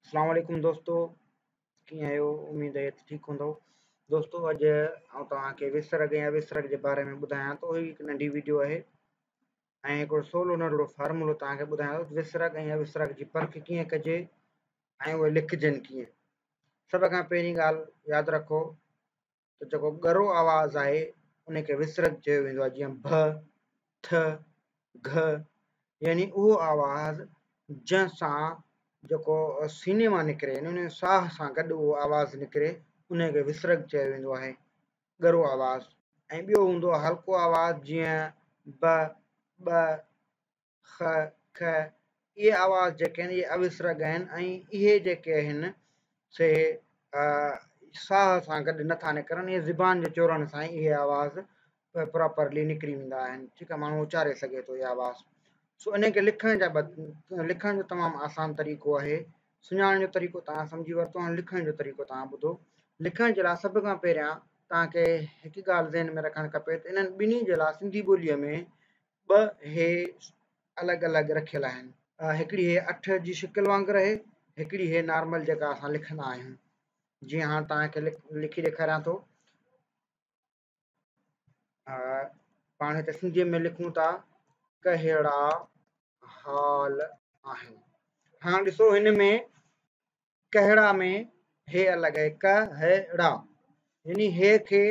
اسلام عليڪم دوستو ڪيئن آهيو اميد آهي ته ٺيڪ هوندو دوستو اڄ آئون توهان کي وسرگ يا وسرگ جي باري ۾ ٻڌايان ٿو هي هڪ ننڍي ويڊيو آهي ۽ هڪڙو سولو ننڍڙو فارمولو توهان کي ٻڌايان ٿو وسرگ ۽ اوسرگ جي پرک ڪيئن ڪجي ۽ اهي لکجن ڪيئن سڀ کان پهرين ڳالهه ياد رکو ته جيڪو ڳرو آواز آهي ان کي وسرگ چيو ويندو آهي جيئن ڀ، ٿ، گھ يعني اهو آواز جنهن سان جيڪو سيني مان نڪري يعني ان ساهه سان گڏ اهو آواز نڪري ان کي وسرگ چيو ويندو آهي ڳرو آواز ۽ ٻيو هوندو آهي هلڪو آواز جيئن ب، ٻ، خ، ک، اهي آواز جيڪي آهن اهي اوسرگ آهن ۽ اهي جيڪي آهن سي ساهه سان گڏ نٿا نڪرن اهي زبان جي چورڻ سان ئي اهي آواز پراپرلي نڪري ويندا آهن ٺيڪ آهي ماڻهو اچاري سگهي ٿو اهي آواز سو ان کي لکڻ جا لکڻ جو تمام آسان طريقو آهي سڃاڻڻ جو طريقو توهان سمجهي ورتو هاڻي لکڻ جو طريقو توهان ٻڌو لکڻ جي لاء سڀ کان پهريان توهان کي هڪ ڳالهه ذهن ۾ رکڻ کپي ته انهن ٻنهي جي لاء سنڌي ٻوليء ۾ ٻه هي الڳ الڳ رکيل آهن. هڪڙي هي اٺ جي شڪل وانگر آهي، هڪڙي هي نارمل جيڪا اسان لکندا آهيون. جيئن هاڻ توهان کي لکي ڏيکاريان ٿو. پاڻ هتي سنڌيء ۾ لکون ٿا ڪهڙا حال آهن. هاڻ ڏسو هن ۾ ڪهڙا ۾ هي الڳ آهي، ڪ ه ڙا يعني هي کي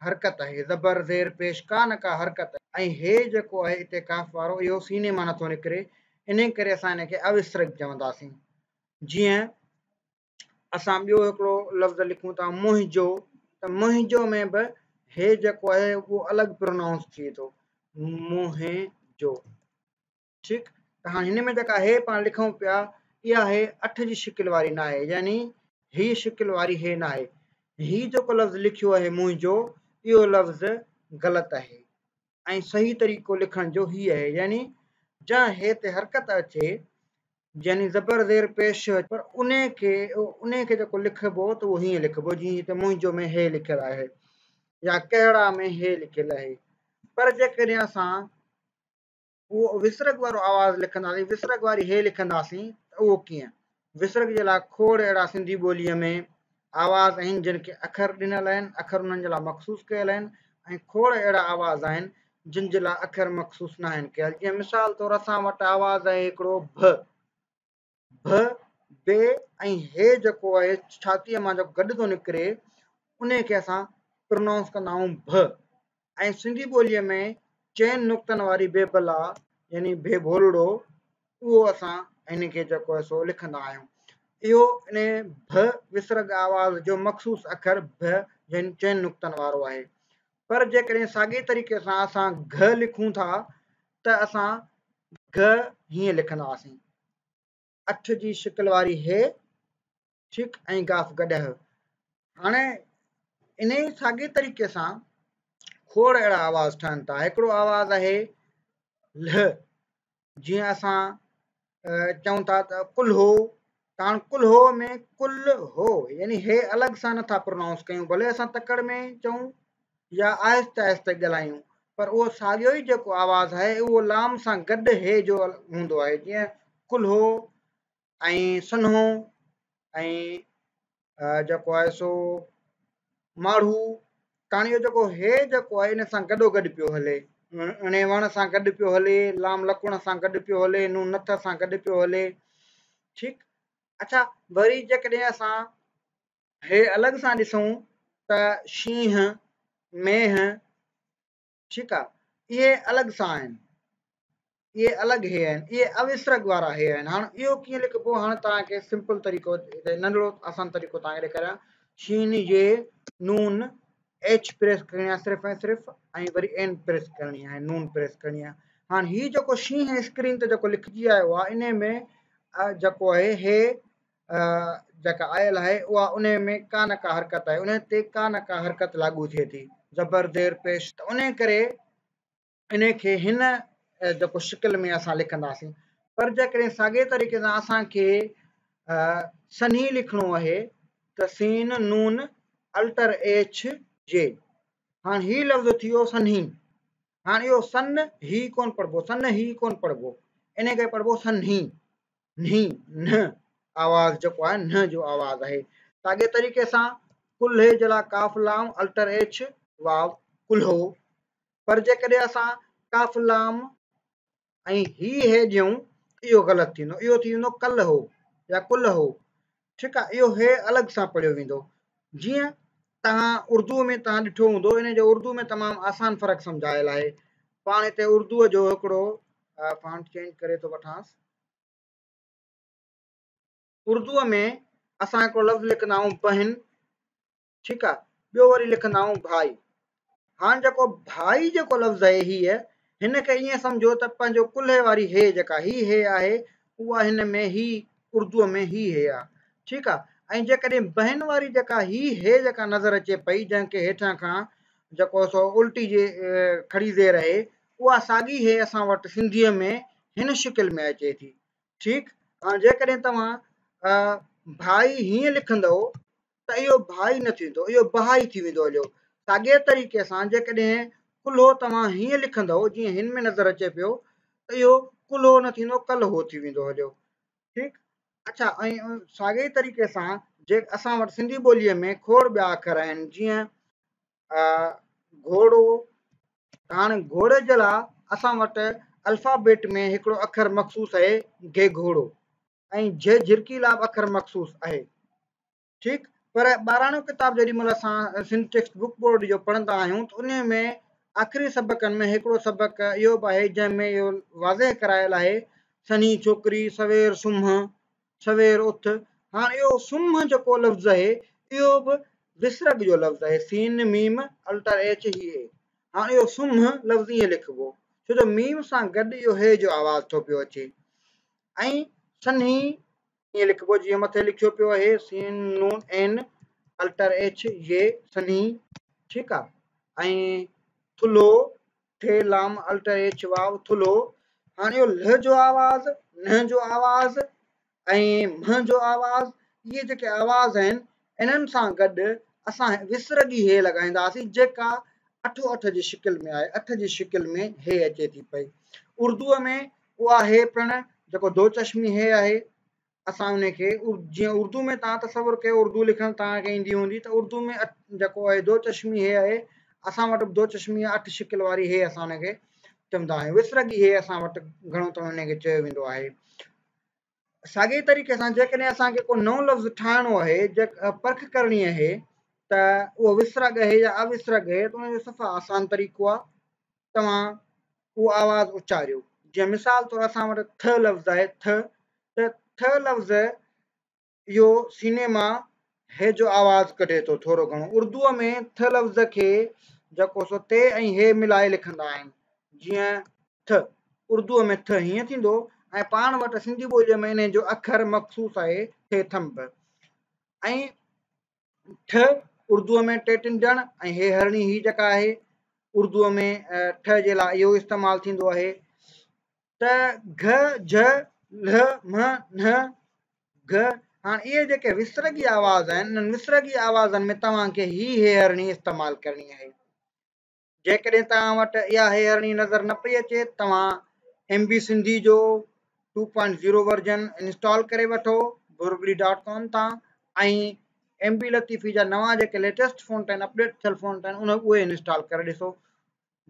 حرڪت آهي، زبر، زير، پيش ڪا نه ڪا حرڪت آهي ۽ هي جيڪو آهي اتي ڪاف وارو اهو سيني مان نٿو نڪري انهي ڪري اسان ان کي اوسرگ چونداسين. جيئن اسان ٻيو هڪڙو لفظ لکون ٿا منهنجو ته منهنجو ۾ به هي جيڪو آهي اهو الڳ پرونائونس ٿئي ٿو منهنجو. ٺيڪ ته هاڻ هن ۾ جيڪا هي پاڻ لکون پيا اها هي اٺ جي شڪل واري ناهي يعني هي شڪل واري هي ناهي هي جيڪو لفظ لکيو آهي منهنجو اهو لفظ غلط آهي ۽ صحيح طريقو لکڻ جو هي آهي يعني جنهن هي تي حرڪت اچي يعني زبر زير پيش پر ان کي جيڪو لکبو ته اهو هيئن لکبو جيئن هتي منهنجو ۾ هي لکيل آهي يا ڪهڙا ۾ هي لکيل آهي پر جيڪڏهن اسان اهو وسرڳ وارو آواز لکنداسين، وسرڳ واري هي لکنداسين ته اهو ڪيئن؟ وسرڳ جي لاء کوڙ اهڙا سنڌي ٻوليء ۾ آواز آهن جن کي اکر ڏنل آهن، اکر انهن جي لاء مخصوص ڪيل آهن ۽ کوڙ اهڙا آواز آهن جن جي لاء اکر مخصوص ناهن ڪيل جيئن مثال طور اسان وٽ آواز آهي هڪڙو ڀ، ڀ، بي ۽ هي جيڪو آهي ڇاتيء مان جيڪو گڏ ٿو نڪري انهي کي اسان پرونائونس ڪندا آهيون ڀ ۽ سنڌي ٻوليء ۾ چئن نقطن واري بي بلا يعني بي ڀولڙو اهو اسان هن کي جيڪو آهي سو لکندا آهيون اهو انهي ڀ وسرڳ آواز جو مخصوص اکر ڀ يعني چئن نقطن وارو آهي پر جيڪڏهن ساڳئي طريقي سان اسان گهه لکون ٿا ته اسان گهه هيئن لکنداسين اٺ جي شڪل واري هي ٺيڪ ۽ گاف گڏهه. هاڻي انهي ساڳئي طريقي سان کوڙ اهڙا آواز ٺهن ٿا. هڪڙو آواز آهي لھ جيئن اسان چئون ٿا ته ڪلهو ته هاڻ ڪلهو ۾ ڪل هو يعني هي الڳ سان نٿا پرونائونس ڪيون ڀلي اسان تڪڙ ۾ چئون يا آهستي آهستي ڳالهايون پر اهو ساڳيو ئي جيڪو آواز آهي اهو لام سان گڏ هي جو هوندو آهي جيئن ڪلهو ۽ سنهو ۽ جيڪو آهي سو ماڙهو تاڻ اهو جيڪو هي جيڪو آهي ان سان گڏو گڏ پيو هلي اڻي وڻ سان گڏ پيو هلي لام لڪڻ سان گڏ پيو هلي نون نٿ سان گڏ پيو هلي ٺيڪ اڇا وري جيڪڏهن اسان هي الڳ سان ڏسون ته شينهن مينهن ٺيڪ آ اهي الڳ سان آهن اهي الڳ هي آهن اهي اوسرڳ وارا هي آهن هاڻ اهو ڪيئن لکبو هاڻ توهان کي سمپل طريقو ننڍڙو آسان طريقو توهان کي ڏيکاريان شين يي نون ايڇ پريس ڪرڻي آهي صرف ۽ صرف ۽ وري اين پريس ڪرڻي آهي نون پريس ڪرڻي آهي هاڻ هي جيڪو شينهن اسڪرين تي جيڪو لکجي آيو آهي انهي ۾ جيڪو آهي هي جيڪا آيل آهي اها انهي ۾ ڪا نه ڪا حرڪت آهي انهي تي ڪا نه ڪا حرڪت لاڳو ٿئي ٿي زبر زير پيش ته انهي ڪري انهي کي هن جيڪو شڪل ۾ اسان لکنداسين پر جيڪڏهن ساڳئي طريقي سان اسان کي سنهي لکڻو آهي ته سين نون الٽر ايڇ جي هاڻ هي لفظ ٿي ويو سنهي هاڻ اهو سن هي ڪون پڙهبو سن هي ڪون پڙهبو انهي کي پڙهبو سنهي نهي، نھ، آواز جيڪو آهي نه جو آواز آهي. ساڳئي طريقي سان ڪلهي جي لاء ڪاف لام الٽر ايڇ واو ڪلهو پر جيڪڏهن اسان ڪاف لام ۽ هي هي ڏيون اهو غلط ٿيندو اهو ٿي ويندو ڪلهو يا ڪلهو ٺيڪ آهي اهو هي الڳ سان پڙهيو ويندو جيئن توهان اردو ۾ توهان ڏٺو هوندو ان جو اردو ۾ تمام آسان فرق سمجهايل آهي پاڻ هتي اردو جو هڪڙو فانٽ چينج ڪري ٿو وٺانس اردوء ۾ اسان هڪڙو لفظ لکندا آهيون بهن ٺيڪ آ ٻيو وري لکندا آهيون ڀائي هاڻ جيڪو ڀائي جيڪو لفظ آهي هيء هن کي ائين سمجهو ته پنهنجو ڪلهي واري هي جيڪا هي هي آهي اها هن ۾ هي اردوء ۾ هي هي آ ٺيڪ آ ۽ جيڪڏهن بهن واري جيڪا هي هي جيڪا نظر اچي پئي جنهن کي هيٺان کان جيڪو سو الٽي جي کڙي زير آهي اها ساڳي هي اسان وٽ سنڌيء ۾ هن شڪل ۾ اچي ٿي ٺيڪ هاڻ جيڪڏهن توهان ڀائي هيئن لکندؤ ته اهو ڀائي نه ٿيندو اهو بهائي ٿي ويندو هليو. ساڳئي طريقي سان جيڪڏهن ڪلهو توهان هيئن لکندؤ جيئن هن ۾ نظر اچي پيو ته اهو ڪلهو نه ٿيندو ڪلهو ٿي ويندو هليو. ٺيڪ اڇا ۽ ساڳئي طريقي سان جي اسان وٽ سنڌي ٻوليء ۾ کوڙ ٻيا اکر آهن جيئن گهوڙو هاڻ گهوڙي جي لاء اسان وٽ الفابيٽ ۾ هڪڙو اکر مخصوص آهي گهگهوڙو ۽ جھ جھرڪي لاء به اکر مخصوص آهي ٺيڪ پر ٻاراڻو ڪتاب جيڏي مهل اسان سنڌ ٽيڪسٽ بڪ بورڊ جو پڙهندا آهيون ته انهي ۾ آخري سبقن ۾ هڪڙو سبق اهو به آهي جنهن ۾ اهو واضح ڪرايل آهي سنهي ڇوڪري سوير سمهه سوير اٿ. هاڻ اهو سمهه جيڪو لفظ آهي اهو به وسرڳ جو لفظ آهي، سين ميم الٽر ايڇ هي اي. هاڻ اهو سمهه لفظ ائين لکبو ڇو جو ميم سان گڏ اهو هي جو آواز ٿو پيو اچي ۽ سنهي ائين لکبو جيئن مٿي لکيو پيو آهي سين نون اين الٽر ايڇ يي سنهي ٺيڪ آ ۽ ٿلهو ٿ لام الٽر ايڇ واو ٿلهو. هاڻي اهو ل جو آواز، ن جو آواز ۽ م جو آواز اهي جيڪي آواز آهن انهن سان گڏ اسان وسرڳي هي لڳائينداسين جيڪا اٺو اٺ جي شڪل ۾ آهي اٺ جي شڪل ۾ هي اچي ٿي پئي. اردوء ۾ اها هي پڻ جيڪو دو چشمي هي آهي اسان ان کي جيئن اردو ۾ توهان تصور ڪيو اردو لکڻ توهان کي ايندي هوندي ته اردو ۾ جيڪو آهي دو چشمي هي آهي اسان وٽ به دو چشمي اٺ شڪل واري هي اسان ان کي چوندا آهيون وسرڳي هي اسان وٽ گهڻو تڻو ان کي چيو ويندو آهي ساڳئي طريقي سان جيڪڏهن اسان کي ڪو نئون لفظ ٺاهڻو آهي پرک ڪرڻي آهي ته اهو وسرڳ آهي يا اوسرڳ آهي ته ان جو صفا آسان طريقو آهي توهان اهو آواز اچاريو. جيئن مثال طور اسان وٽ ٿ لفظ آهي ٿ ته ٿ لفظ اهو سيني مان هه جو آواز ڪڍي ٿو ٿورو گهڻو. اردوء ۾ ٿ لفظ کي جيڪو سو تي ۽ هي ملائي لکندا آهن. جيئن ٿ اردوء ۾ ٿ هيئن ٿيندو ۽ پاڻ وٽ سنڌي ٻوليء ۾ انهي جو اکر مخصوص آهي ٿي ٿنڀ ۽ ٺ اردوء ۾ ٽي ٽنڊڻ ۽ هي هرڻي هي جيڪا آهي اردوء ۾ ٺ جي لاء اهو استعمال ٿيندو آهي ته گھ جھ ل م ن گھ هاڻ اهي جيڪي وسرڳي آواز آهن انهن وسرڳي آوازن ۾ توهان کي هي هي هرڻي استعمال ڪرڻي آهي جيڪڏهن توهان وٽ اها هي هرڻي نظر نه پئي اچي توهان ايم بي سنڌي جو 2.0 ورجن انسٽال ڪري وٺو بروبري ڊاٽ ڪام تان ۽ ايم بي لطيفي جا نوان جيڪي ليٽيسٽ فونٽ آهن اپڊيٽ ٿيل فونٽ آهن ان اهي انسٽال ڪري ڏسو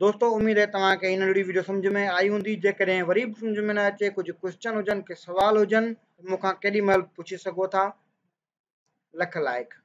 دوستو اميد آهي توهان کي هي ننڍڙي ويڊيو سمجھ ۾ آئي هوندي جيڪڏهن وري به سمجھ ۾ نه اچي ڪجهه ڪوئسچن هجن ڪي سوال هجن مون کان ڪيڏي مهل پڇي سگهو ٿا لک لائق.